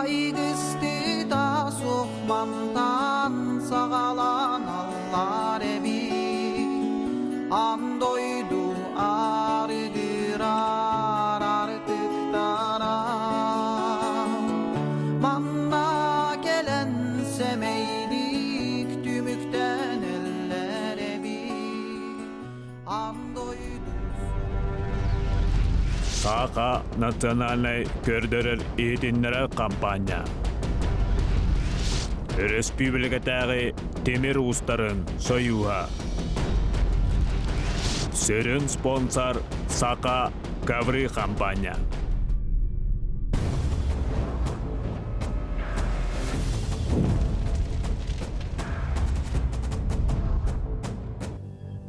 Айгыстыта суох мантан саҕаланаллар эбит. Аан дойду арыгырар артыктара. Манна кэлэн сэмэйдик түмүктэнэллэр эбит. Аан дойду Саха национальнай көрдөрөр-иһитиннэрэр хампаанньа Өрөспүүбүлүкэтээҕи тимир уустарын сойууһа Сүрүн спонсор Саха ковры хампаанньа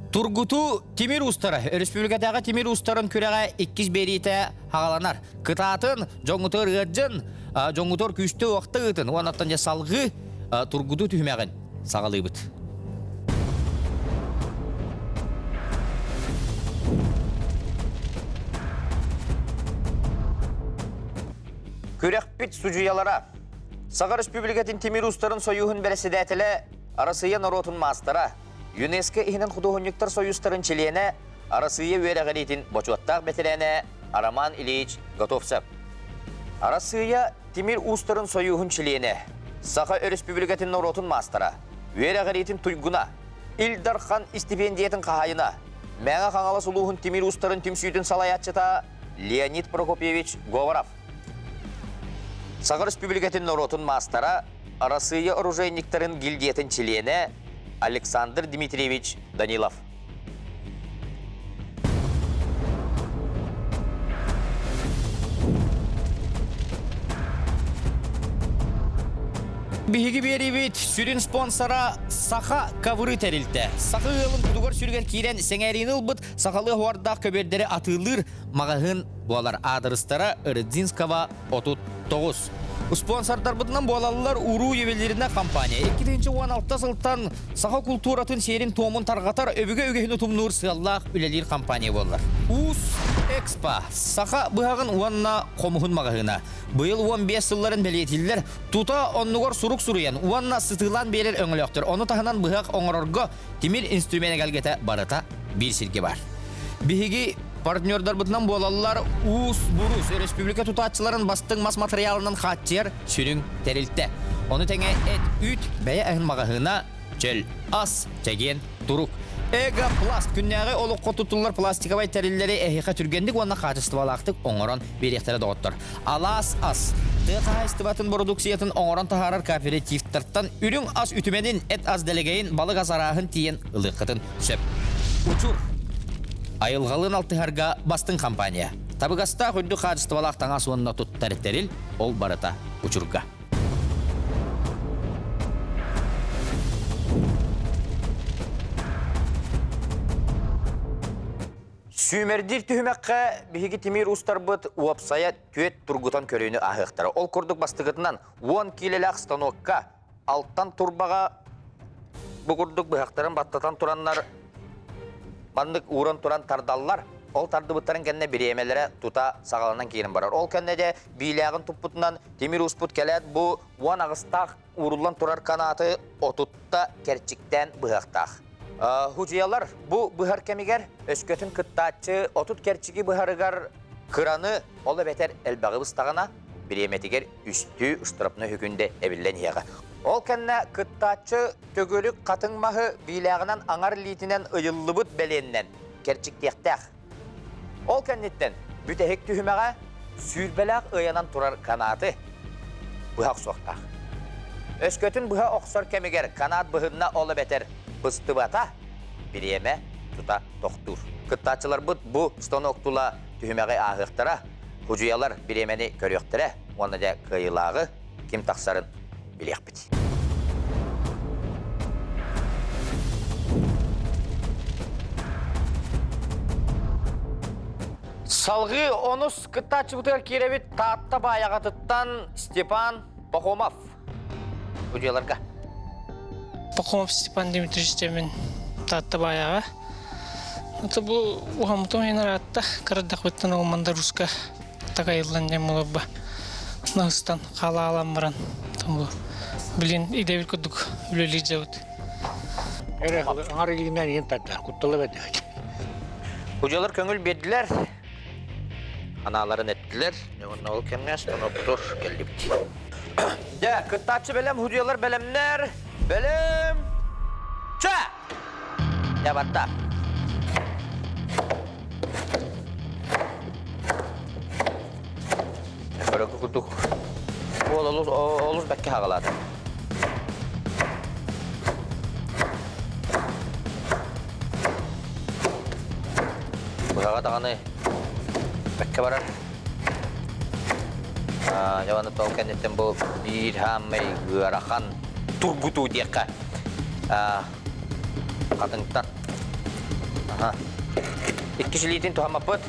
Тургутуу тимир уустара өрөспүүбүлүкэтээҕи тимир уустарын күрэҕэ иккис биэриитэ хаҕаланар. Кытаатын, дьоҥҥутугар ыалдьын, дьоҥҥутугар күүстэ уохта ыытын уонна дьэ салҕыы тургутуу түһүмэҕин саҕалыыбыт. Күрэхпит судьуйалара Саха Республикатын тимир уустарын сойууһун бэрэссэдээтэлэ, Арассыыйа норуотун маастара, ЮНЕСКО иһинэн худуоһунньуктар сойуустарын чилиэнэ, Арассыыйа үөрэҕириитин бочуоттаах бэтэрээнэ Роман Ильич Готовцев. Арассыыйа тимир уустарын сойууһун чилиэнэ, Саха Өрөспүүбүлүкэтин норуотун маастара, үөрэҕириитин туйгуна, Ил Дархан истипиэндийэтин хаһаайына, Мэҥэ Хаҥалас улууһун тимир уустарын түмсүүтүн салайааччыта Леонид Прокопьевич Говоров. Саха Өрөспүүбүлүкэтин норуотун маастара, Арассыыйа оружейниктарын гильдиятын чилиэнэ Александр Дмитриевич Данилов. Биһиги биэриибит сүрүн спонсора Саха ковры тэрилтэ. Саха ыалын кутугар сүрүгэр киирэн сэҥээриини ылбыт сахалыы оһуордаах көбүөрдэри атыылыыр маҕаһыын буолар. Аадырыстара Рыдзинского 39. Спонсордарбытынан буолаллар Уруу ювелирная компания. 2016 сылтан саха култууратын сиэрин-туомун тарҕатар өбүгэ үгэһин утумнуур сыаллаах үлэлиир компания буоллар. Уус Экспо саха быһаҕын уонна хомуһун маҕаһыына. Быйыл 15 сылларын бэлиэтииллэр. Тута оннугар сурук суруйан уонна сытыылаан биэрэр өҥөлөөхтөр. Ону таһынан быһах оҥорорго тимир инструмент эгэлгэтэ барыта биир сиргэ баар. Биһиги партнердарбытынан буолаллар Уус Бурус өрөспүүбүлүкэ тутааччыларын бастыҥ мас матырыйаалынан хааччыйар сүрүн тэрилтэ. Ону тэҥэ эт-үүт бэйэ аһын маҕаһыына чөл ас, чэгиэн турук. Эго-пласт күннээҕи олоххо туттуллар пластиковай тэриллэри эһиэхэ түргэнник уонна хаачыстыбалаахтык оҥорон биэриэхтэрэ доҕоттор. Алаас ас тыа хаһаайыстыбатын бородууксуйатын оҥорон таһаарар кооперативтартан үрүҥ ас үтүмэнин, эт ас дэлэгэйин, балык ас арааһын тиийэн ылыаххытын сөп. Учур айылҕалыын алтыһарга бастыҥ компания. Табыгастаах үрдүк хаачыстыбалаах таҥас уонна туттар тэрил ол барыта учурга. Сүүмэрдиир түһүмэххэ биһиги тимир уустарбыт уопсайа түөрт тургутан көрүүнү ааһыахтара. Ол курдук бастакытынан 10 киилэлээх станокка алтан турбаҕа бу курдук быһахтарын баттатан тураннар маннык ууран туран тардаллар. Ол тардыбыттарын кэннэ бириэмэлэрэ тута саҕаланан киирэн барар. Ол кэннэ дьэ биилээҕин туппутунан тимир ууспут кэлээт бу уон аҕыстаах ууруллан турар канааты отутта кэрчиктээн быһыахтаах. Худьуйалар бу быһар кэмигэр өскөтүн кыттааччы 30 кэрчиги быһарыгар кыраны, ол эбэтэр элбэҕи быстаҕына, бириэмэтигэр үстүү штрафной хүкүндэ эбиллэн иһиэҕэ. Ол кэннэ кыттааччы төгүрүк хатыҥ маһы биилээҕинэн аҥар илиитинэн ыйыллыбыт бэлиэннэн кэрчиктиэхтээх. Ол кэнниттэн бүтэһик түһүмэҕэ сүүрбэлээх ыйанан турар канааты быһа охсуохтаах. Өскөтүн быһа охсор кэмигэр канаат быһынна ол эбэтэр быстыбата, бириэмэ тута тохтуур. Кыттааччыларбыт бу станок тула түһүмэҕи ааһыахтара, худьуйалар бириэмэни көрүөхтэрэ уонна дьэ кыайыылааҕы ким тахсарын билиэхпит. Салгыы онус кыттааччыбытыгар киирэбит Таатта Баайаҕатыттан Степан Пахомов. Удьуяларга. Пахомов Степан Дмитриевич диэмин Таатта Баайаҕа. Это бу уһаммытым иһин ыраатта. Кырадахпыттан ол мандаруска такайыллан диэн буоларба. Наһыстан халаалан баран бу билин идэбил курдук үлэлии дьабыт. Эрэ аҥар илиинэн иһин тардар, куттала бэрдээт. Худьалар көҥүл биэрдилэр, анааларын эттилэр, уонна ол кэмҥэ станоктор кэллибит. Дьэ, кыттааччы бэлэм, худьялар бэлэмнэр, бэлэм, чэ! Дьэ, барда. Көрөккө курдук уол олус, олус бэккэ хаҕалаата. Быһаҕа даҕаны бэккэ барар. Дьэ уонна ол кэнниттэн бу биир хааммай ыарахан тургутуу диэххэ хатыҥтан. Аха. Иккис илиитин туһаммаппыт.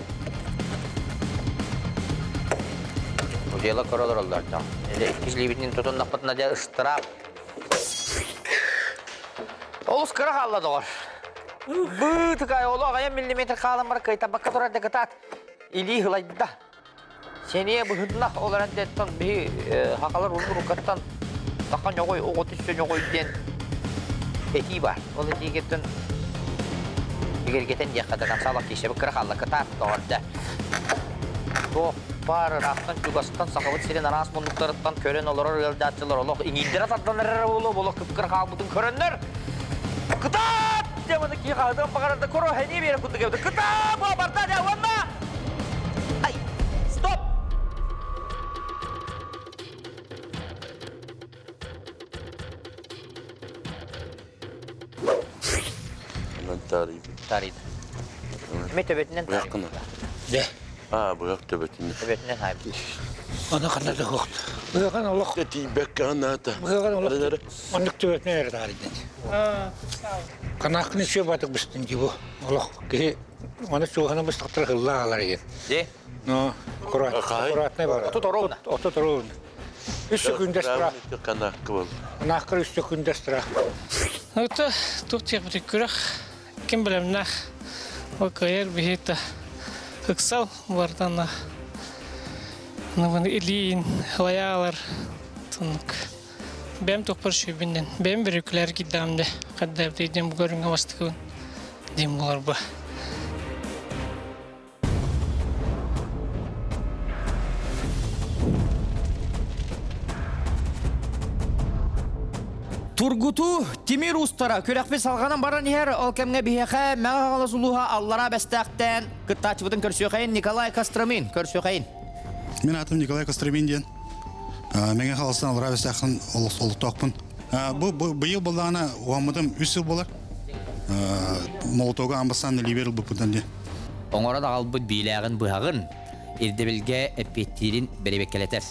Удьуола көрө олороллор дьон. Или иккис илиибитин тутуннахпытына дьэ ыстыраап. Олус кыра хаалла доҕор. Быытыкай олох аҕыйах миллиметр хаалан баран кыайтарбакка турар да кытаат. Илии ылайда. Сэниэ быһыннах ол эрэн диэттэн биһи хахалар уруккаттан саха ньоҕой оҕо түссе ньоҕой диэн этии баар. Ол этиигиттэн бигэргэтэн диэххэ да консалов киисэбит кыра хаалла кытаат доҕор дьэ. Туох баар ыраахтан чугастан сахабыт сирин араас муннуктарыттан көрөн олорор ыалдьааччылар олох иҥиирдэрэ тардан эрэр буолуо олох кып-кыра хаалбытын көрөннөр кытаат диэн маны киһи хаһытыан баҕарар да коро хэниэ биэрэн курдук эбит кытаат буолбарда дьэ уонна Ай! Стоп! Онон таарыйбыт. Таарыйда. Эми төбөтүнэн Быһаххына. Дьэ. Аа, быһах төбөтүнэн. Төбөтүнэн хаайбыт. Аны ханна да суох. Быһаҕын олох. Тиийбэккэ анаата. Быһаҕын олох. Оннук төбөтүнэн эрэ таарыйдын. Канаахкыны сүө батык быстын дии бу. Олох киһи Аны чугаһынан быстахтара хыллаах алар иһин. Ди? Ну, аккуратный бар. Отут ровно. Отут ровно. Үс секунда страх. Канаакка бол. Наахкар үс секунда страх. Это туох диэхпитий күрэх ким бэлэмнээх ол кыайар биһиэхэ ыксал барытан илиин лайаалар туннук бэйэм туохпар үчүгэйбин бэйэм бүрүкүлэр киирдэҕим дэ хаддаабыт диэн бу көрүҥҥэ бастакыбын диэн буолар бу. Тургутуу тимир уустара күрэхпит салҕанан баран иһэр. Ол кэмҥэ биһиэхэ Мэҥэ Хаҥалас улууһа Аллараа Бэстээхтэн кыттааччыбытын көрсүөхэйин Николай Костромин. Көрсүөхэйин. Мин аатым Николай Костромин диэн. Мэҥэ Хаҥаластан Аллараа Бэстээхтэн олохтоохпун. Бу быйыл буоллаҕына уһаммытым үс сыл буолар. Молотовга амбассаан ливер ылбыппытын диэн. Оҥорон аҕалбыт биилээҕин быһаҕын ирдэбилгэ эппиэттиирин бэрэбиэркэлэтэр.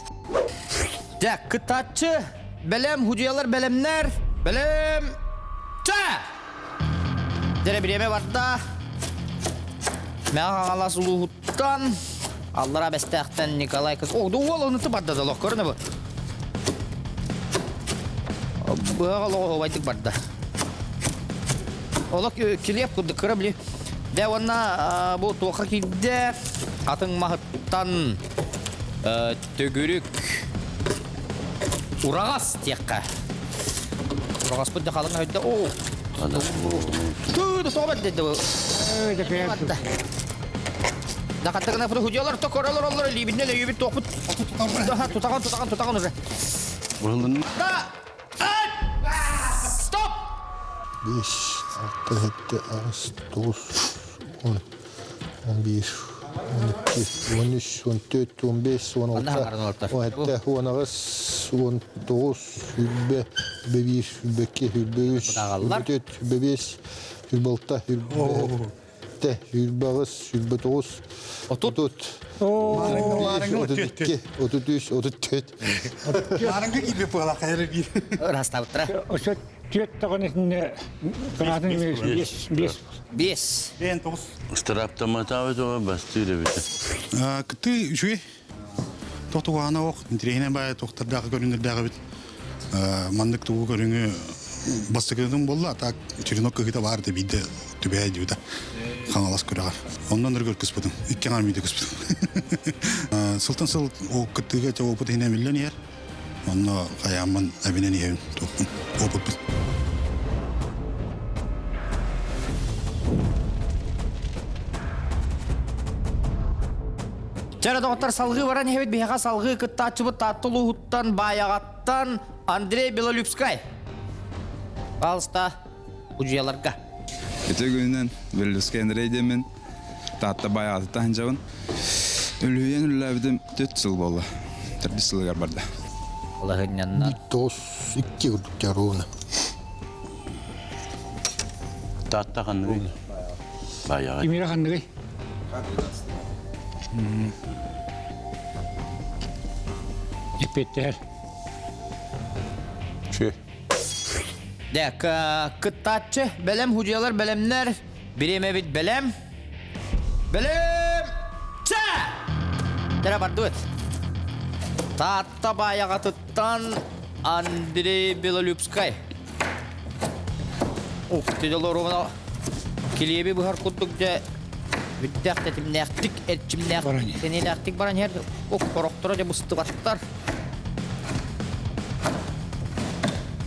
Дьэ, кыттааччы бэлэм, худьуйалар бэлэмнэр, бэлэм, чэ! Дьэ, бириэмэ барда. Мэҥэ Хаҥалас улууһуттан Аллараа Бэстээхтэн Николай Кыс... О, уол онуту барда да олох көрүнэ бу. Быһаҕа олоҕо убайдык барда. Олох килиэп курдук кыра били. Дэ уонна бу туохха киирдэ атын маһыттан төгүрүк ураҕас диэххэ. Ураҕаспыт да халыҥ өйдө. Оо. Тыы, тоҕо бэрдэ бу. Дакаттыгына худьалар то королор оллор илиибиннен өйүбүт туохпут. Тутаҕын тутаҕын тутаҕын уже. Да! Стоп! 5, 6, 7, 8, 9, 10, 11, 12, 13, 14, 15, 16, 17, 18, 19, 20, 21, 22, 23, 24, 25, 26, 27, 28, 29, 30, 32, 33, 34. Маарыҥҥа киирбит буолла хайа биир. Ырастабыттара. Ошо түөрт даҕаны итиннэ кынаатын биэс биэс. Биэс. Бэйэн тоҕус. Ыстырааптамматаабыт оҕо бастыыр эбитэ. Кыты үчүгэй. Тохтугаана ох, интириэһинэй баайа тохтардаах көрүҥнэрдээх эбит. Маннык тугу көрүҥү бастакытын буолла, так черенок кыһыта баар да биирдэ түбэһэ диэбитэ Хаҥалас күрэҕэр. Оннон өргөр кыспытым, икки аҥаар миитэ кыспытым. Сылтан сыл ол кыттыыга опыт иһинэн биллэн иһэр. Онно хайааммын эбинэн иһэбин туохпун опыппын. Чэрэ доҕоттор салгыы баран иһэбит биһиэхэ салгыы кыттааччыбыт Таатта улууһуттан Баайаҕаттан Андрей Белолюбскай. Пожалуйста, удьуйаларга. Ити күнүнэн Белолюбскай Андрей диэммин Таатта Баайаҕатыттан сылдьабын. Үлүһүйэн үлэлээбитим түөрт сыл буолла. Төрдүс сылыгар барда. Балаһыанньаннан. Тоҕус икки курдук ровно. Таатта ханныгый? Баайаҕа. Тимирэ ханныгый? Эппиэттэһэр. Чү. Дэ, кыттааччы бэлэм, худьуялар бэлэмнэр, бириэмэбит бэлэм. Бэлэм! Чэ! Тара бардыбыт. Таатта баайаҕатыттан Андрей Белолюбскай. Ух, тидолоруна килиэби быһар курдук дьэ бүттэх тэтимнээхтик, эрчимнээх, сэниэлээхтик баран иһэр. Ух, хорохторо дьэ быстыбаттар.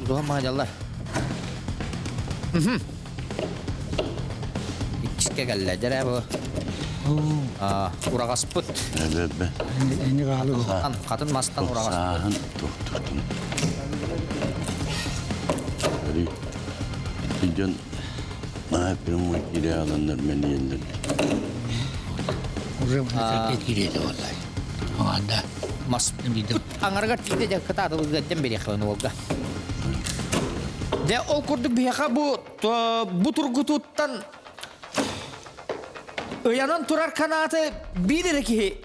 Тутуһан маһадьаллар. Иккискэ кэллэ. Дьэрэ бу ураҕаспыт. Эбэбэ. Эни хаалы Хатын мастан ураҕаспыт. Сааһын туохтуктун. Ри. Дьон наһаа прямой кире аланнар мэнийэллэр. Уже кириэти боллай. Анда. Мас аңарыгар тиийдэ дьэ кытаатылыгыттан бириэхэ уолга. Дьэ ол курдук биһиэхэ бу бу тургутууттан ыйанан турар канааты биир эрэ киһи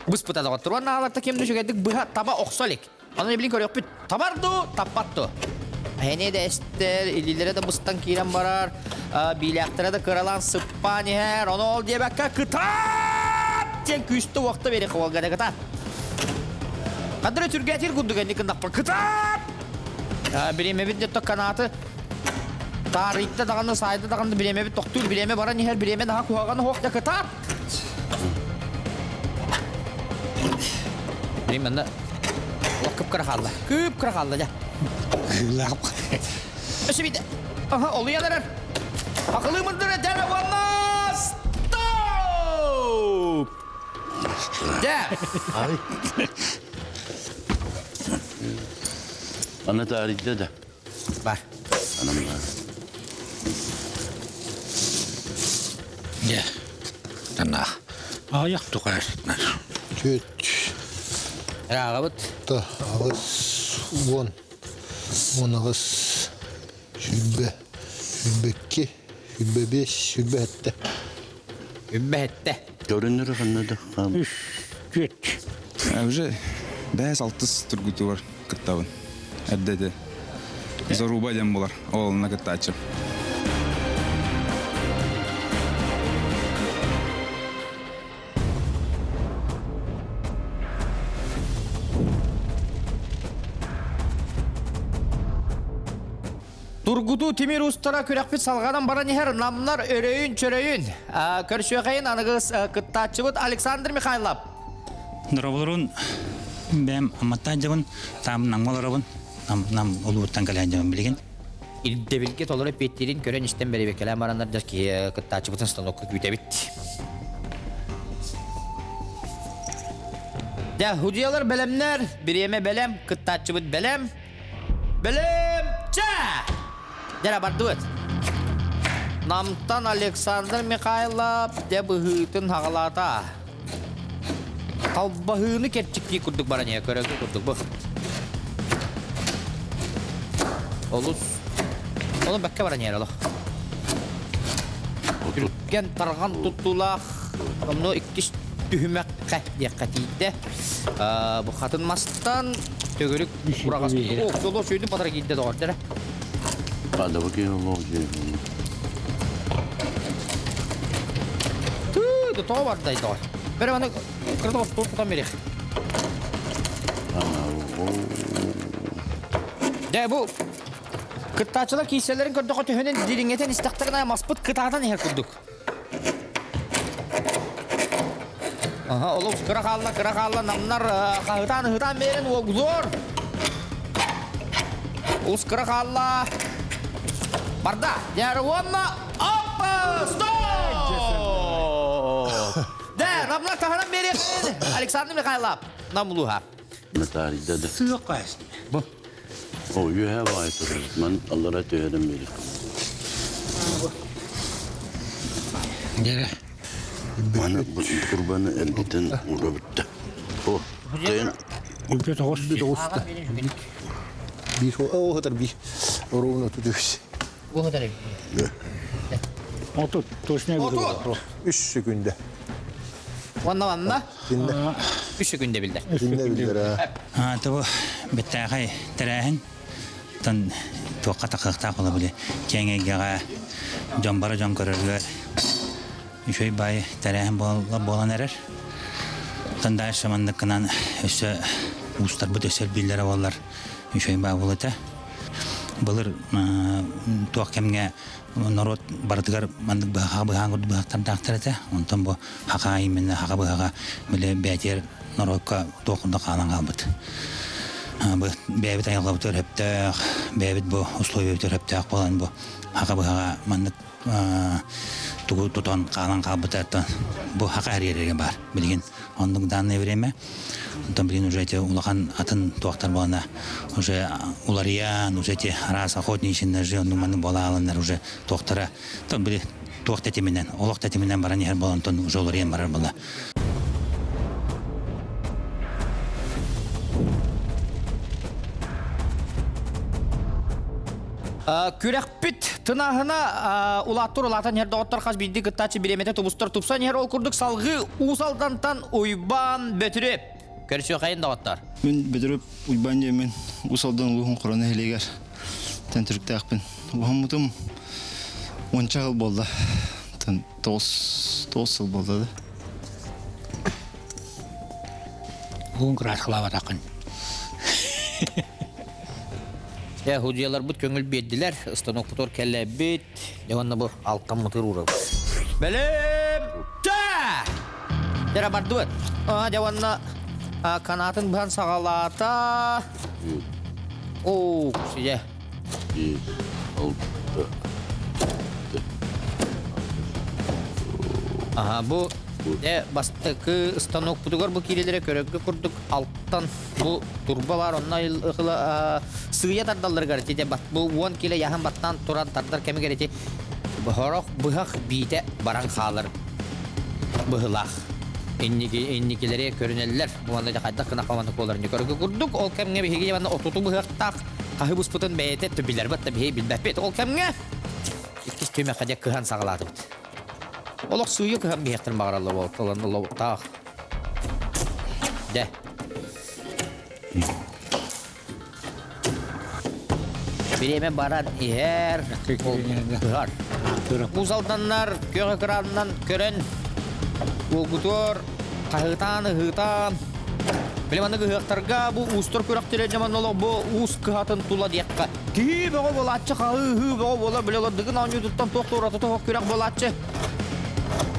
быспыта доҕоттор. Уонна ааларта ким да үчүгэйдик быһа таба охсо илик. Онон эбилин көрүөхпүт. Табар дуу, таппат дуу? Эһэни да эстэр, илиилэрэ да быстан киирэн барар, биилээхтэрэ да кыралаан сыппаан иһэр. Ону ол диэбэккэ кытаат диэн күүстэ уохта биэриэххэ уолга да кытаат. Хадыры түргээтир курдук энник гыннахпа кытаат! Бириэмэбит дьэ канааты таарыйда даҕаны, саайда даҕаны бириэмэбит тохтуур, бириэмэ баран иһэр, бириэмэ наһаа куһаҕан оһох да кытаат! Бириэмэ олох кып-кыра хаалла. Кып-кыра хаалла дьэ. Өссө биирдэ. Аха, олуйан эрэр. Акылыы мындыр этэр уонна стоп! Дьэ. Ай. Аны таарыйда да. Бар. Анам бар. Дьэ. Танах. Аҕыйах тухайсытнар. Түөрт. Ырааҕабыт. Та аҕыс уон. Уон аҕыс. Сүүрбэ. Сүүрбэ икки. 25, 27. 27. Көрүнүрү ханна да Үс, түөрт. Уже бэс алтыс тургутугар кыттабын. Эрдэ Заруба диэн булар. Ол онно кыттааччы. Тургутуу тимир устара күрэхпит салҕанан баран иһэр намнар өрөйүн-чөрөйүн. Көрсүөхэйин аныгыс кыттааччыбыт Александр Михайлов. Дорооболорун бэм амматтаан дьабын, там намга олоробун, нам, нам улууттан кэлэн дьабын билигин. Ирдэбилгэ толору эппиэттиирин көрөн истэн бэрэбиэркэлээн бараннар да киһи кыттааччыбытын станокка күүтэбит. Дьэ, худьялар бэлэмнэр, бириэмэ бэлэм, кыттааччыбыт бэлэм. Бэлэм! Чэ! Дьэ, бардыбыт. Намтан Александр Михайлов дьэ быһыытын хаҕалаата. Талбаһыыны кэрчиктии курдук баран иһэ көрөгү курдук бу. Олус Олу бэккэ баран иһэр олох. Түргэн тарҕан туттуулаах онно иккис түһүмэххэ диэххэ тиийдэ. Бу хатын мастан төгүрүк ураҕас. О, соло сүйдүн батара киирдэ доҕор дэрэ. Адабы киһи олох Тыы, тоҕо бардай доҕор. Бэрэ маны кырдоҕор тутан берих. Дэ бу. Кыттааччылар киирсэллэрин көрдөххө төһөнөн дириҥэтэн истэхтэринэ маспыт кытаатан иһэр курдук. Аха, олус кыра хаалла, кыра хаалла, намнар хаһытаан ыһытаан биэрэн уогдуор. Олус кыра хаалла. Барда. Дьэ, уонна опа! Стоп! Дэ, намнар таһынан биэриэххин. Александр Михайлов, нам улууһа. Наталья да. Сыах кайсын. Бу. О, үөһэ баай турар. Ман аллара түһэрин биэриэххин. Дere. Маны турбаны эргитэн ура бүтте. О, тайын. Үлпе тоғыз. Үлпе тоғыз. Биир о хатар биир ровно тутуус. Отут, точно Отут. Үс секунда. Уонна манна үс секунда билдер. Кинне билдер. Тобу бэттээхэй тэрээһин тон туохха тахыахтаах буола били киэҥ эйгэҕэ дьон бары дьон көрөргөр үчүгэй баай тэрээһин буолан эрэр. Тон дальше манныккынан өссө уустарбыт өссө элбииллэрэ буоллар үчүгэй баа буолуо этэ. Былыр туох кэмҥэ норуот барытыгар маннык быһаҕа быһаан курдук быһахтардаахтар этэ. Онтон бу хаха именно хаха быһаҕа били бээтиэр норуокка туох курдук хаалан хаалбыт. Бу бэйэбит айылҕабыт өрөптөөх, бэйэбит бу условиябыт өрөптөөх буолан бу хаха быһаҕа маннык тугу тутан хаалан хаалбыта бу хаха эрийэргэ баар билигин оннук данное время Онтон билин уже эти улахан атын туохтар буолана уже уларыйан уже эти араас охотничьи ножи оннук маннык буола ааланнар уже туохтара тон били туох тэтиминэн олох тэтиминэн баран иһэр буолан тон уже уларыйан барар буола. Күрэхпит тынаһына улааттыр улаатан иһэр доҕоттор хас биирдии кыттааччы бириэмэтэ тубустар тупсан иһэр ол курдук салгыы Уус Алдантан Уйбаан Бөтүрүөп көрсүөххэйин доҕоттор. Мин Бөтүрүөп Уйбаан диэммин Уус Алдан улууһун Хоро нэһилиэгэр тэн түрүктээхпин. Уһаммытым уонча сыл буолла. 9 сыл буолла да. Уһун кырааскалаабатаххын. Дьэ, судьуйаларбыт көҥүл биэрдилэр, станокпутугар кэллэбит, дьэ уонна бу алтаммытыгар уурабыт. Бэлэм! Чэ! Дьэ, бардыбыт. Дьэ уонна канатын быһан саҕалаата. Оо, сидьэ. Биир, алта, Аха, бу дьэ бастакы станокпутугар бу киирэлэрэ көрөргө курдук алтан Бу турба бар, онно ылы сыыйа тардалларыгар ити бу 10 кило яһан баттаан туран тардар кэмигэр ити хорох быһах биитэ баран хаалар быһылаах. Инники инникилэри көрүнэллэр. Уонна дьэ хайдах гына хаманы буоларын көргө курдук. Ол кэмҥэ биһиги манна отуту быһыахтаах хаһы буспутун бэйэтэ билэрбит да биһиги билбэппит. Ол кэмҥэ иккис түмэххэ дьэ кыһан саҕалаатыбыт. Олох сыыйа кыһан биһиэхтэрин баҕараллар буолталан олохтоох. Дэ. Бириэмэ баран иһэр, быһар. Уус Алданнар күөх экранынан көрөн, уолгутуор хаһыытаан-ыһыытаан, били маннык ыһыахтарга бу уустар күрэхтэрэ дьэ олох бу уус кыһатын тула диэххэ киһи бөҕө буолааччы хаһыы-ыһыы бөҕө буолар били олор дыгын оонньуутуттан туох да ураты тоһох күрэх буолааччы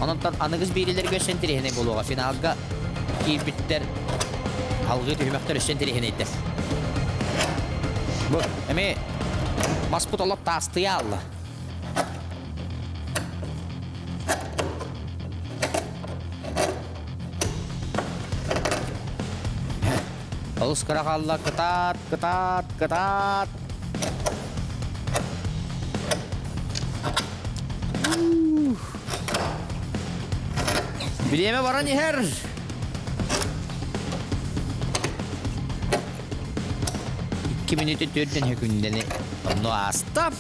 Онон аныгыс биэриилэргэ өссө интэриэһинэй буолуоҕа. Финалга киирбиттэр алгыы түһүмэхтэр өссө интэриэһинэйдэр. Бу эмиэ маспыт олох таастыйа аалла. Олус кыра хаалла, кытаат, кытаат, кытаат. Бириэмэ баран иһэр. Икки мүнүүтэ төрдөн хөкүндэни онно ааста.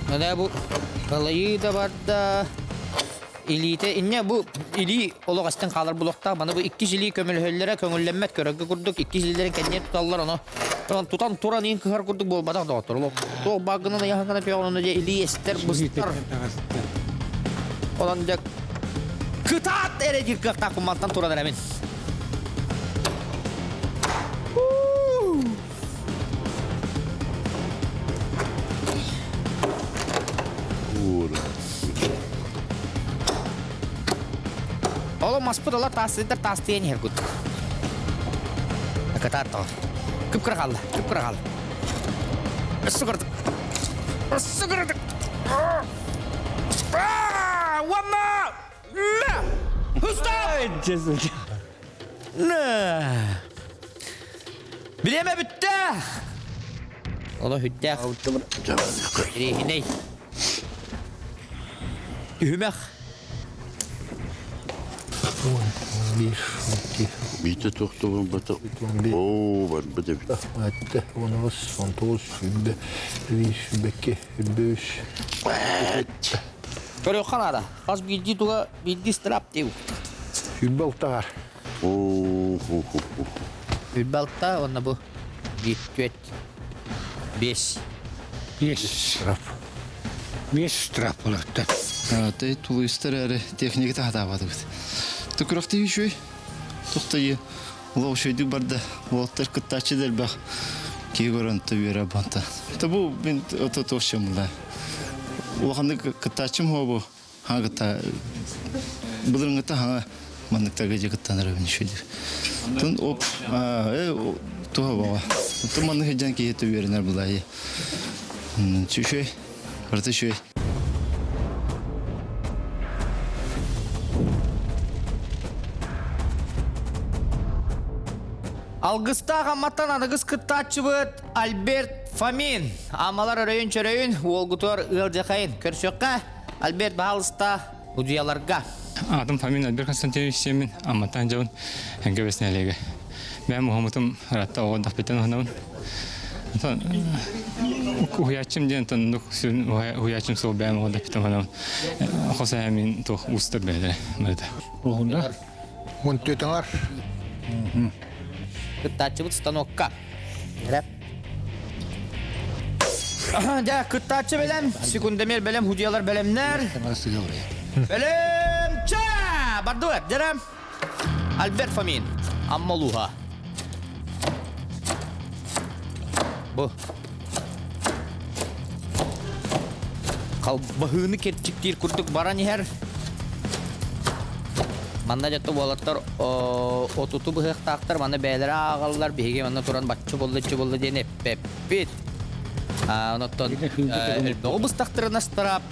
Ана бу калайыы да барда. Илиитэ инньэ бу илии олох эстэн хаалар булуохтаах. Маны бу иккис илии көмөлөһөллөрө көҥүллэммэт көрөргө курдук иккис илиилэрин кэннигэр туталлар ону онон тутан туран иин кыһар курдук буолбатах доҕоттор. Олох туох баагынан ыйаһыҥҥана түөҕүн ону дьэ илии эстэр быстар. Онон дьэ кытаат эрэ диир кыахтаах мантан туран эрэмин. Оло маспыт ола таастыйдар таастыйан иһэр кут. Кытаат тоҕо. Кып-кыра хаалла, кып-кыра хаалла. Өссө кыратык. Өссө кыратык. Уонна! Стоп! Бириэмэ бүттэ! Оло хүттээх. Ириһинэй. Түһүмэх. Биитэ тохтобун бата. Оо, барбыт эбит. Атта, онус, онтуус, сүбэ, биир, сүбэкки, сүбэ үс. Көрүөххэ наада. Хас биирдии туга биирдии страп диэбит. Сүбэ алтаҕар. Оо, ху ху ху. Сүбэ алта уонна бу биир түөрт биэс. Биэс штраф. Биэс штраф болоттон. Тэй тулуйстар эрэ техника таһатаабатыбыт. Түкүрөхтүү үчүгэй. Тухтайы олох үчүгэйдик барда. Уолаттар кыттааччы да элбэх. Киһи көрөн үөрэ банта. Та бу мин ото туох Улаханнык кыттааччым хуобу хаҥа кытта былырыҥҥыта хаҥа манныктарга дьэ кыттан эрэбин үчүгэйдик. Тун оп туһа баҕа. Тун маннык сылдьан киһи үөрэнэр булаайы. Үчүгэй. Барыта үчүгэй. Алгыстаах Амматтан аныгыс кыттааччыбыт Альберт Фомин. Аммалар өрөйүн-чөрөйүн, уолгутугар ыалдьахайын көрсүөххэ. Альберт баһаалыста удьуйаларга. Аатым Фомин Альберт Константинович Семин, Амматтан дьабын НКВС нэһилиэгэ. Бэйэм уһумутум ыратта оҕо уһунабын. Уһуйааччым диэн тоннук сүрүн уһуйааччым сол бэйэм оҕо дахпитен уһунабын. Хос эһэмин туох уустар бэйэлэрэ барыта. Уһунда. Он төтөңөр. Кыттааччыбыт станокка. Дьэ, кыттааччы бэлэм, секундомер бэлэм, худьялар бэлэмнэр. Бэлэм, ча! Бардыбыт, дьэрэ. Альберт Фомин, Амма улууһа. Бу. Халбаһыыны кэрчиктиир курдук баран иһэр. Манна дьэ уолаттар отуту быһыахтаахтар, манна бэйэлэрэ ааҕаллар, биһиги манна туран бачча буолла, иччи буолла диэн эппэппит. Онтон элбэҕи быстахтарына ыстараап,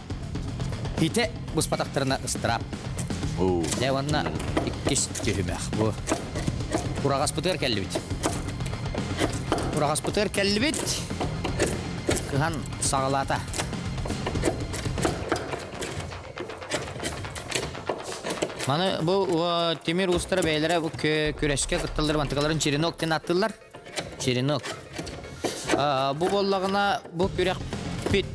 ите быспатахтарына ыстараап. Дьэ уонна иккис түһүмэх бу. Ураҕаспытыгар кэллибит. Ураҕаспытыгар кэллибит. Кыһан саҕалаата. Маны бу тимир уустара бэйэлэрэ бу күрэскэ кытталлар мантыкаларын черенок диэн ааттыыллар. Черенок. Бу буоллаҕына бу күрэхпит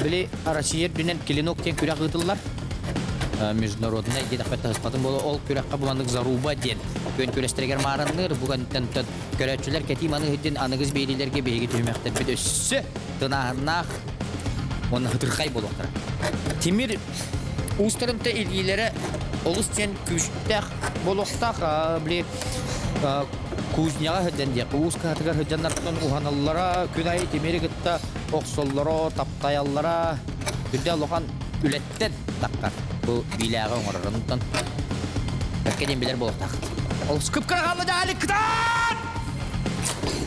били Россия үрдүнэн клинок диэн күрэх ыытыллар. Международный диэтэхпэ таһыспатын буолуо. Ол күрэххэ бу маннык заруба диэн күөн күрэстэригэр маарынныыр. Бу кэнниттэн көрөөччүлэр кэтии маны иһитин аныгыс биэриилэргэ биһиги түһүмэхтэрбит өссө тынааһыннаах уонна хытырхай буолуохтара. Тимир уустарын илиилэрэ олус диэн күүстээх буолуохтаах. Били кузняҕа сылдьан диэх, уус кыһатыгар сылдьаннартан уһаналлара, күн аайы тимири кытта охсоллоро, таптайаллара үрдэ улахан үлэттэн таххар. Бу биилээҕи оҥорор. Онтон бэркэ диэн билэр буолуохтаах. Ол кып-кыра хаалла дьаһалык кытаат!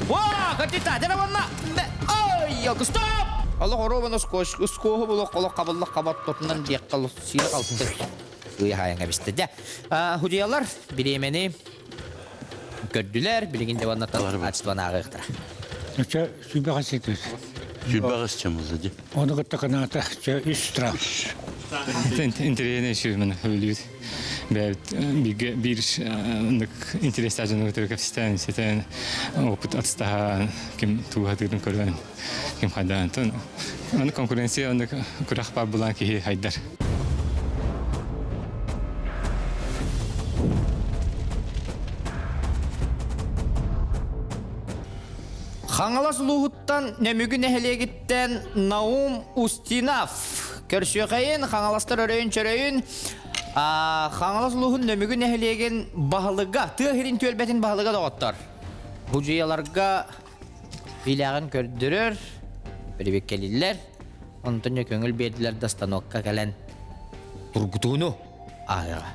Уа, катита, дьэ уонна ой, стоп! Олох оруобан ускуоһу булуох олох хабыллах хабат тотунан диэххэ сиирэ халты сыыйа хаайаҥа бистэ. Дьэ, худьялар бириэмэни көрдүлэр, билигин дьэ уонна ачтыбан ааҕыахтара. Чэ, сүбэҕэ ситис. Сүбэҕэ чымылды ди. Оны кытта канаата, чэ, үс штраф. Интэриэһинэй сүрмэн өлүүт. Бэйэбит бииргэ биир ыннык интерестээх дьону кытары кэпсэтэн, ситэн, опыт атастаһан, ким тууһатыырын көрөн, ким хайдаан. Аны конкуренция оннук күрэх баар булан киһи хайдар. Хаҥалас улууһуттан Нөмүгү нэһилиэгиттэн Наум Устинов көрсүөхэйин, Хаҥаластар өрөйүн-чөрөйүн Хаҥалас улууһун Нөмүгү нэһилиэгин баһылыга, тыа сирин түөлбэтин баһылыга доҕоттор. Бу дьыйаларга билэҕин көрдөрөр, бирибиккэлиллэр. Онтон дьэ көҥүл биэрдилэр да станокка кэлэн тургутууну ааһыаҕа.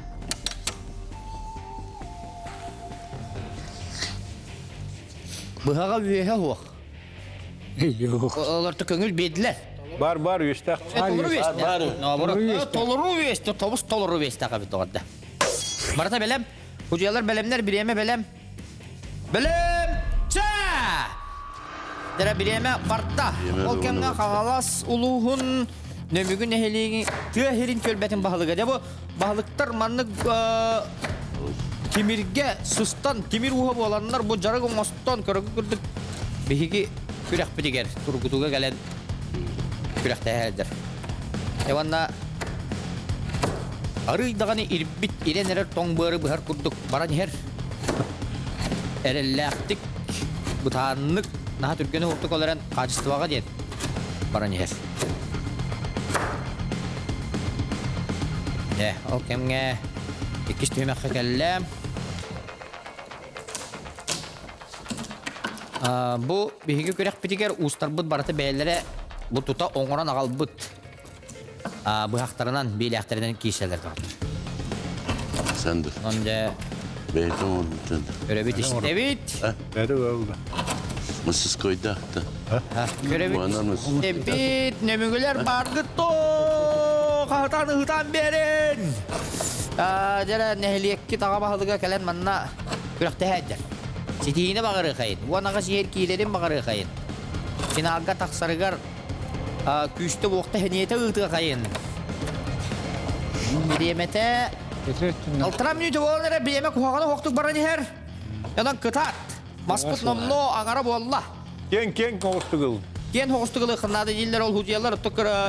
Быһаҕа үөһэ суох. Олорто көҥүл биэрдилэр. Бар бар үөстээх. Толору үөстээх. Толору үөстээх, тобус толору үөстээх эбит доҕорда. Барыта бэлэм. Худьуялар бэлэмнэр, бириэмэ бэлэм. Бэлэм! Чэ! Дэрэ бириэмэ барда. Ол кэмҥэ Хаҥалас улууһун Нөмүгү нэһилиэгин тыа сирин түөлбэтин баһылыга. Дьэ бу баһылыктар маннык тимиргэ сыстан, тимир ууһа буоланнар бу дьарык оҥостон көрөгү курдук биһиги күрэхпитигэр тургутууга кэлэн күрэхтэһэллэр. Уонна арыый даҕаны ирбит ирэн эрэр тоҥ быары быһар курдук баран иһэр. Эрэллээхтик, бытааннык, наһаа түргэн уһуктук ол эрэн хаачыстыбаҕа диэн баран иһэр. Дьэ, ол кэмҥэ иккис түһүмэххэ кэллэ. Бу биһиги күрэхпитигэр уустарбыт барыта бэйэлэрэ бу тута оҥорон аҕалбыт быһахтарынан, биилээхтэринэн киирсэллэр даҕаны. Сандыр. Онон дьэ Бэйэтин оҥорбутун. көрөбүт истэбит. Бэйэтэ оҥорбута. Мастерскойдаахта. Көрөбүт истэбит. Нөмүгүлэр бааргыт тоо! Хаһытаан ыһытаан биэрин! Дьэ нэһилиэккит аҕа баһылыга кэлэн манна күрэхтэһээддэр. Ситиһиини баҕарыахайын, уон аҕыс иһэр киирэрин баҕарыахайын. Финалга тахсарыгар күүстэ-уохта сэниэтэ ыытыахайын. Бириэмэтэ Алтыра мүнүүтэ буолан эрэ бириэмэ куһаҕана уһуктук баран иһэр. Онон кытаат. Маспыт номнуо аҥара буолла. Киэҥ киэҥ хоҕустук ыл. Киэн хоҕустук ылыаххын дииллэр ол худьялар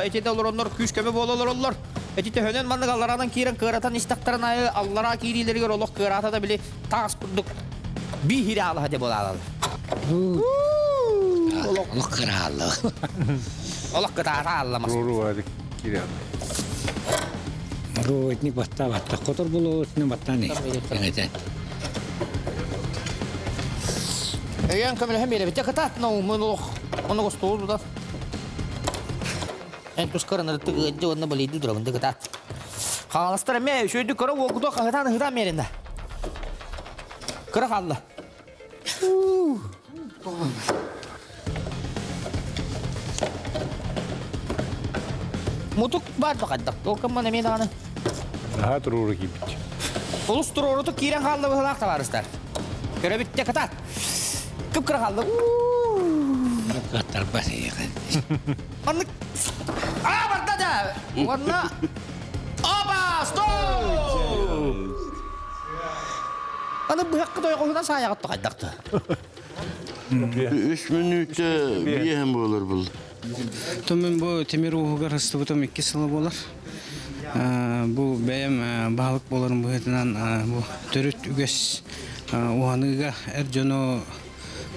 итиннэ олороннор күүс-көмө буола олороллор. Эти төһөнөн маннык аллараанан киирэн кыаратан истэхтэрин аайы аллараа киириилэригэр олох кыараата да били таас курдук биир аалаһа де буолаалар. Олох кыраалла. Олох кытаата аалламас. Роботник батта батта котор болотны баттан эҥэтэ. Өйөн көмөлөһөн биэрэбит. Кытаат, но мы олох оны гостуул да. Эн тускар ынырыттык ыаддьа уонна балыйдыы турабын да кытаат. Хаҥаластар эмиэ үчүгэйдик көрө уолгутуох хаһытаан ыһытаан биэриннэ. Кыра хаалла. Мутук баар да хайдах. Толкамман эмиэ даҕаны. Наһаа туруору киирбит. Олус туруорутук киирэн хаалла быһылаах табаарыстар. Көрөбүттэ кытаат. Кып-кыра хаалла. Кыаттарбат Маннык Аа барда да! Уонна Опа! Стоп! Аны быһахха тойоҕоһунан саайаҕат хайдахты. Үс мүнүүтэ биэһэн буолар бұл. Тумун бу тимир ууһугар ыстыбытым икки сыла буолар. Бу бэйэм баһылык буоларым быһыытынан бу төрүт үгэс уһаныыга эр дьону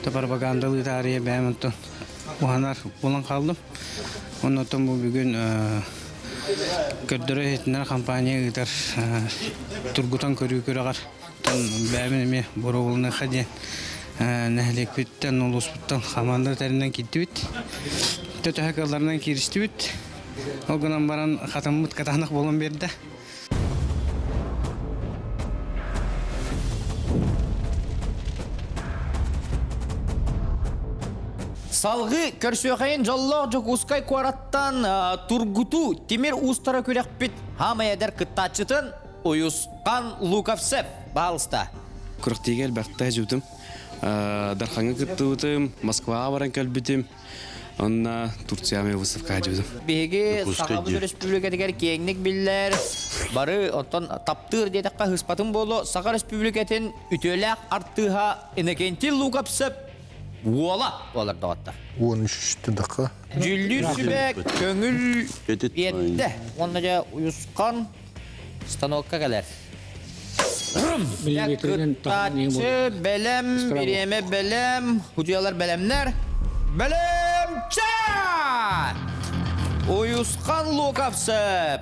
пропагандалыы таарыйа бэйэм онтон уһанар буолан хааллым. Оннотон бу бүгүн көрдөрө-иһитиннэрэр компания ыытар тургутан көрүү күрэҕэр бэйэбин эмиэ боруобаланыахха диэн нэһилиэкпиттэн, улууспуттан хамаанда тэринэн киирдибит. Төһө кыалларынан кииристибит. Ол гынан баран хатаммыт катаанах буолан биэрдэ. Салгыы көрсүөхэйин дьоллоох Дьокуускай куораттан тургутуу тимир уустара күрэхпит хаамай эдэр кыттааччытын Уйусхан Луковцев баалыста. Күрэхтиигэ элбэхтэ дьыбытым. Дархаҥҥа кыттыбытым, Москваҕа баран кэлбитим. Онно Турцияҕа выставкаҕа дьыбытым. Биһиги Сахабыт Өрөспүүбүлүкэтигэр киэҥник биллэр, бары оттон таптыыр диэтэххэ ыспатын буолуо, Саха Өрөспүүбүлүкэтин үтүөлээх артыыһа Иннокентий Луковцев уола буолар доҕоттор. 13 дакка. Дьүүллүүр сүбэ көҥүл биэрдэ. Уонна дьэ Уйусхан станокка кэлэр. Кыттааччы бэлэм, бириэмэ бэлэм, худьуялар бэлэмнэр. Бэлэм ча! Уйусхан Луковцев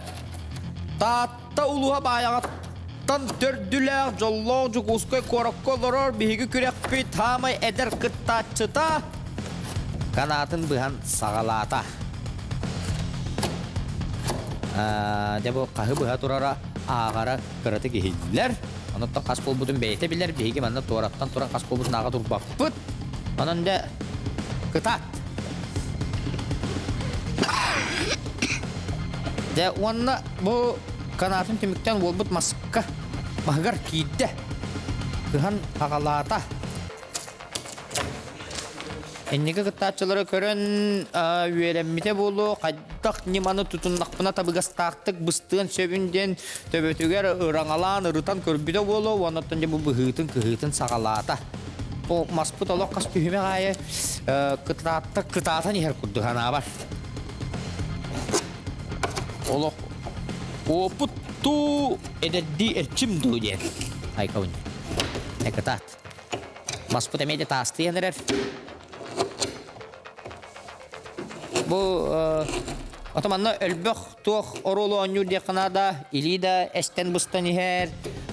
Таатта улууһа Баайаҕаттан төрдүлээх дьоллоох Дьокуускай куоракка олорор биһиги күрэхпит хаамай эдэр кыттааччыта канаатын быһан саҕалаата. Дьэ бу хаһы быһа турара ааҕара кыратык иһиллэр. Онуттан хас буолбутун бэйэтэ билэр, биһиги манна туораттан туран хас буолбутун ааҕа турбаппыт. Онон дьэ кытаат. Дьэ уонна бу канаатын түмүктэн уолбут маска маһыгар киирдэ. Кыһан аҕалаата. Инники кыттааччылары көрөн үөрэммитэ буолуо, хайдах ньыманы тутуннахпына табыгастаахтык быстыан сөбүн диэн төбөтүгэр ыраҥалаан ырытан көрбүтэ буолуо уонна оттон дьэ бу быһыытын-кыһыытын саҕалаата. Бу маспыт олох хас түһүмэх аайы кытаатта кытаатан иһэр курдук санаабар. Олох опыт туу эдэрдии эрчим дуу диэн айкабын. Кытаат. Маспыт эмиэ де таастыйан эрэр. Бу ото манна өлбөх туох оруолу оонньуур диэххэ наада, илии да эстэн быстан иһэр,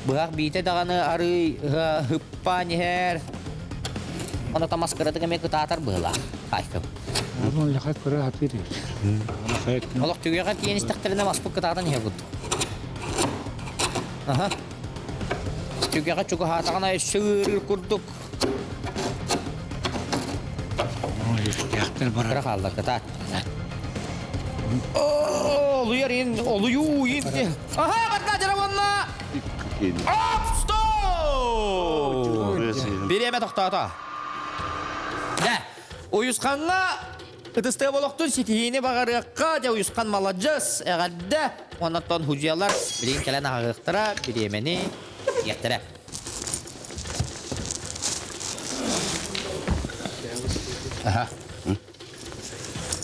быһах биитэ даҕаны арыый ыһыппаан иһэр. Ону тамас кыратык эмиэ кытаатар быһыылаах. Хайкым. Олох түгэҕэр тиийэн истэхтэринэ маспыт кытаатан иһэр курдук. Аха. Түгэҕэ чугаһаатаҕына өссө ыарыыр курдук. Үстээхтэр барар. Кыра хаалла кытаат. Олуйар ин, олуйуу ин. Аха, барда дьара уонна. Оп, стоп! Бириэмэ тохтоото. Дэ, Уйусхаҥҥа Ытыстыа болохтун ситиһиини баҕарыахха, дьэ Уйусхан маладьыс, эҕэрдэ! Оннуттан худьуйалар билигин кэлэн аһаҕыахтара, бириэмэни иэхтэрэ. Аха.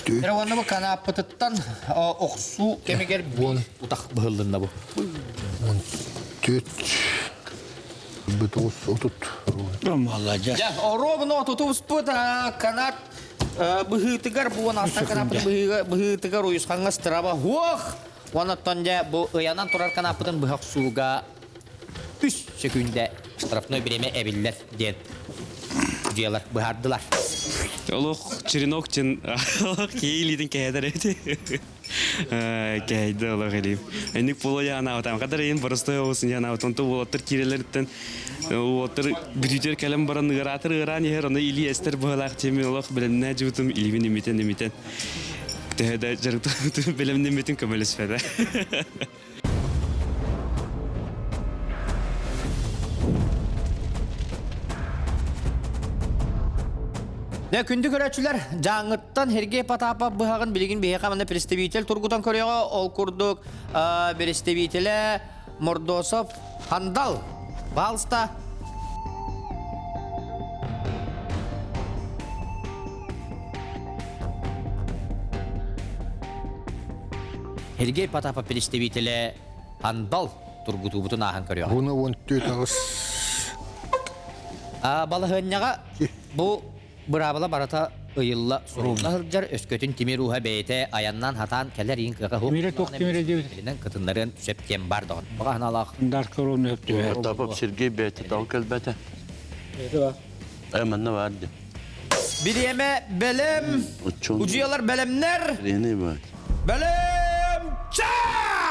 Эрэ уонна бу канааппытыттан охсуу кэмигэр буон утах быһыллынна бу. Түөрт бытуус отут. Маладьыс. Дьэ, оруобуна отутуспут канат быһыытыгар бу уон канаппыт быһыытыгар уйусхаҥҥа страба хуох уоннаттан дьэ бу ыйанан турар канаппытын быһа охсууга үс сөкүүндэ штрафной бириэмэ эбиллэр диэн дьиэлэр быһаардылар. Олох черенок чин олох киһи илиитин кэһэтэр эти. Кэһэйдэ олох илиим. Инник буола янаабатам. Хадар ыйын боростой оҕусын янаабат. Онто уолаттар киирэлэриттэн уолаттар бүтүүтэр кэлэн баран ыараатар ыараан иһэр, ону илии эстэр быһалаах тиэмин олох бэлэмнээ дьыбытым илиибин имитэн имитэн төһө да дьарыктаммытым бэлэмнэммитин көмөлөспөтө. Дэ күндү көрөөччүлэр, Дьааҥыттан Сергей Потапов быһаҕын билигин биһиэхэ манна представитель тургутан көрүөҕэ. Ол курдук представителэ Мордосов Хандал. Пожалуйста. Сергей Потапов представителэ Хандал тургутуубутун ааһан көрүөҕэ. Буну 14 аҕыс. Балаһыанньаҕа бу быраабыла барыта ыйылла сурулла сылдьар, өскөтүн тимир ууһа бэйэтэ айаннаан хатаан кэлэр иин кыаҕа суох Тимирэ туох тимирэ диэбит? кытыннарыан сөп диэн бар доҕор. Баҕа санаалаах. Даркорон өп түһэр. Потапов Сергей бэйэтэ тоҕо кэлбэтэ? Э, манна баар дии. Бириэмэ бэлэм. Удьуйалар бэлэмнэр. Рени бар. Бэлэм! Ча!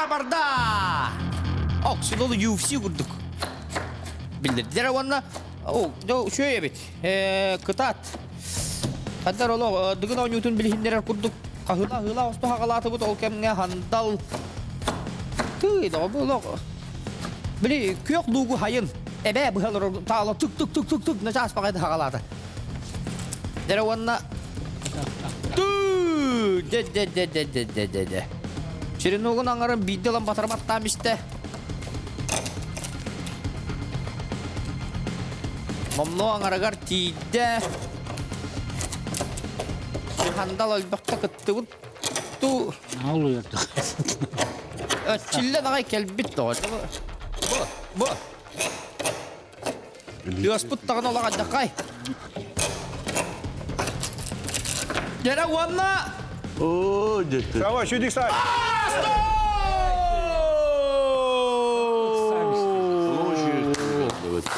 Барда! Оксидолу UFC курдук. Билдирдилэр уонна О, үчүгэй эбит. Кытаат. Хандар олох дыгын оонньуутун билиһиннэрэр курдук хаһыла-хаһыла осто хаҕалаатыбыт ол кэмҥэ хандал тыы доҕо бу олох били күөх луугу хайын эбээ быһалар таала тук тук тук тук тук начаас баҕайы хаҕалаата. Дэрэ уонна тыы дэ дэ дэ дэ дэ дэ дэ дэ Череногун аҥарын биирдэ ылан батарбаттаан истэ. Номнуо аҥарыгар тиийдэ. Хандал өлбөхтө кыттыбыт ту. Чиллэн аҕай кэлбит тоҕо. Бу, бу. Тыаспыт даҕаны олох алдьархай. Дьэрэ уонна Оо, дьэ. Давай, сюди, сай.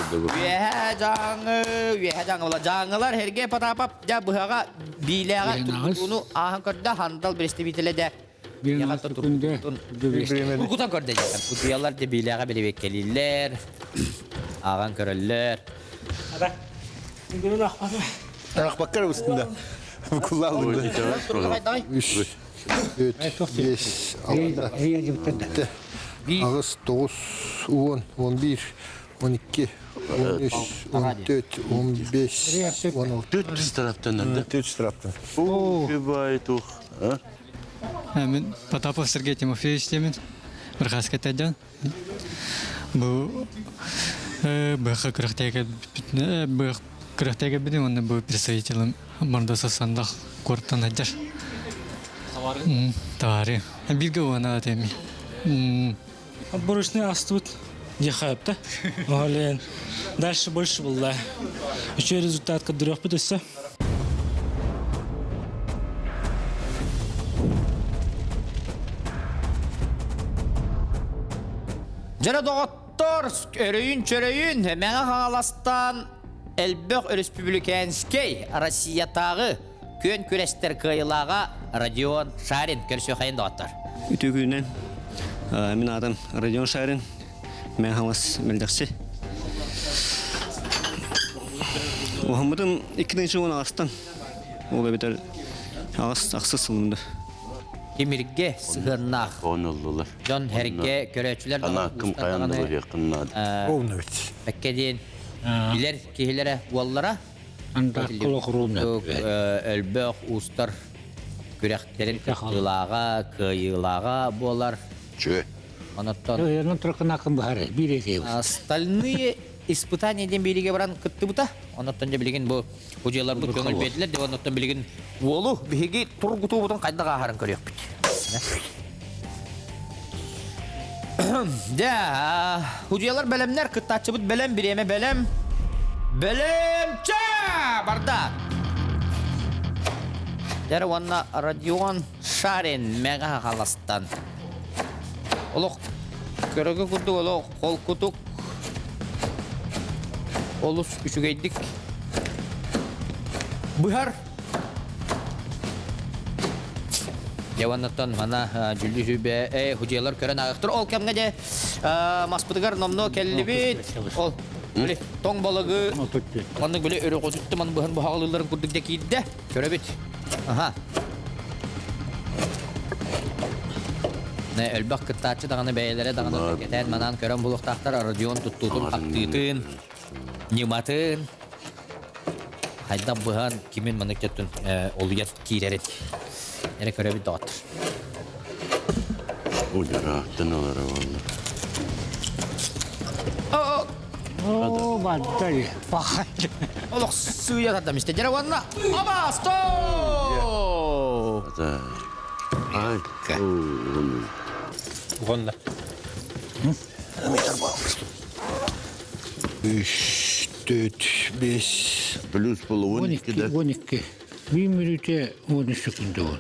Үөһэ дьааҥы, үөһэ дьааҥы Дьааҥылар Сергей Потапов дьэ быһаҕа биилээҕэ тургутууну ааһан көрдө, Хандал представителэ дэ. Тургутан көрдө дьэ. Кутуйалар де биилээҕэ билибеккэлииллэр, ааҕан көрөллөр. Ахпаккар устунда. Куллааллы. Үс, төрт, бес, алта, аҕыс, тоҕус, уон, 11, 12, 13, 14, 15, 16. Төрт тараптан да? Төрт тараптан. О, тух. Мен Потапов Сергей Тимофеевич деймин. Бірқасқа тәден. Бу быха күрәхтәгә бых күрәхтәгә бидем, онны бу представителем Мордоса сандах куртан аджар. Товары? Товары. Бирге уана теми. Отборочный астут дехапта. Олен. Дальше больше было. Еще результат кадырых пытался. Дьэ доҕоттор, өрөйүн-чөрөйүн Мэҥэ Хаҥаластан элбэх өрөспүүбүлүкээнскэй Россиятааҕы күөн күрэстэр кыайыылааҕа Родион Шарин көрсүөхайын доҕоттор. Үтүө күнүнэн. Мин аатым Родион Шарин. Мэҥэ Хаҥалас Мэлдьэхси. Уһаммытым 2010 астан. Ол эбэтэр аҕыс ахсыс сылымда. Тимиргэ сыһыаннаах дьон хэргэ көрөөччүлэр Анааккым хайан да быһыаххын наада. Бэккэ диэн билэр киһилэрэ уоллара өлбөх уустар күрэхтэрин кыттыылааҕа, кыайыылааҕа буолар. Чүө. Онуттан Остальные испытания диэн бииригэ баран кыттыбыта. Онуттан дьэ билигин бу удьуоларбыт көҥүл биэрдилэр деп онуттан билигин уолу биһиги тургутуубутун хайдах ааһарын көрүөхпүт. Дьэ, удьуолар бэлэмнэр, кыттааччыбыт бэлэм, бириэмэ бэлэм. Бэлэм чэ! Барда! Дьэ, уонна Родион Шарин Мэҥэ Хаҥаластан. Олох көрөгө курдук олох холкутук олус үчүгэйдик быһар. Дьэ мана дьүллү сүбэ э худьялар көрөн ааҕыктыр. Ол кэмҥэ дьэ маспытыгар номнуо кэллибит. Ол били тоҥ балыгы маннык били өрөҕөтүттэ маны быһан быһаҕалыылларын курдук дьэ киирдэ. Көрөбүт. Аха. Элбэх кыттааччы даҕаны бэйэлэрэ даҕаны кэтээн манаан көрөн булуохтаахтар Родион туттуутун хаттыытын, ньыматын хайдах быһан кимин маннык төттүн олуйар киирэрин эрэ көрөбүт доҕоттор. Удьурааттан ылара буолла. Оо, баддай, пахай. Олох сыыйа тардам истэ. Дьэ уонна аба, стоп! Ай, Уонна. Үш, төрт, бес. Плюс было 12 да. 12. Bir minute 13 секунда ол.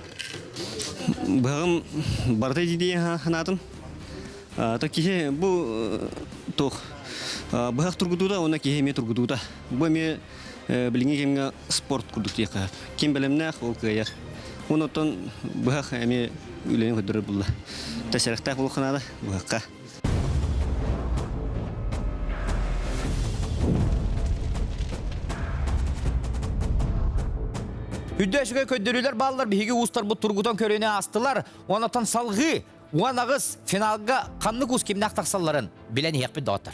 Быһаҕым барыта дии санаатым. То киһи бу туох быһах тургутуута уонна киһи эмиэ тургутуута. Бу эмиэ билиҥҥи кэмҥэ спорт курдук диэххэ. Ким бэлэмнээх ол кыайар. Онон быһах эмиэ үлэни көрдөрөр булла. Тэсэрэхтээх буолуохха наада быһахха. Үрдэ үчүгэй көрдөрүүлэр бааллар биһиги уустарбыт тургутан көрүүнү аастылар. Онтон салгыы 18 финалга ханнык уус кимнээх тахсалларын билэн иһиэхпит доҕоттор.